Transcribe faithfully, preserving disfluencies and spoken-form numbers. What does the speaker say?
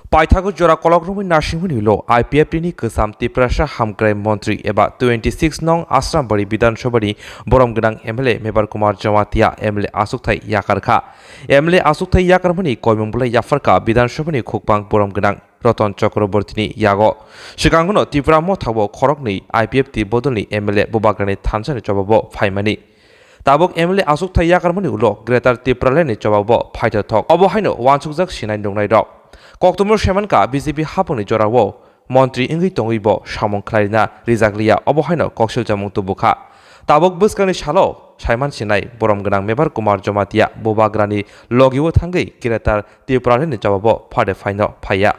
Paithago jora kolok romwi narsingmani ulo I P F T ni kwcham Tiprasa hamkrai montri eba twenty six nong Asrambari Bidhan Sabha ni borom gwnang M L A Mebar Kumar Jamatia M L A aswkthai yakarkha. M L A aswkthai yakarmani koimung belai yapharkha Bidhan Sabha ni khukbang borom gwnang Roton Chakraborty ni yago. Swkangono Tipra Motha o khoroknwi I P F T bodolni M L A Bubagrani thansa ni chobabo phaimani. Tabuk M L A aswkthai yakarmani ulo Greater Tipraland ni chobabo phaithothok. Obo haino uansukjak sinai nuknai rok. Koktumno semankha B J P hapungni jorao montri wngwi tongwibo samung khlairina rijakliya, obo haino koksil chamung tubukha. Tabuk bwskangni salo saiman sinai borom gwnang Mebar Kumar Jamatia Bubagrani logio thangwi Greater Tipraland ni chobabo phade phaino phaiya.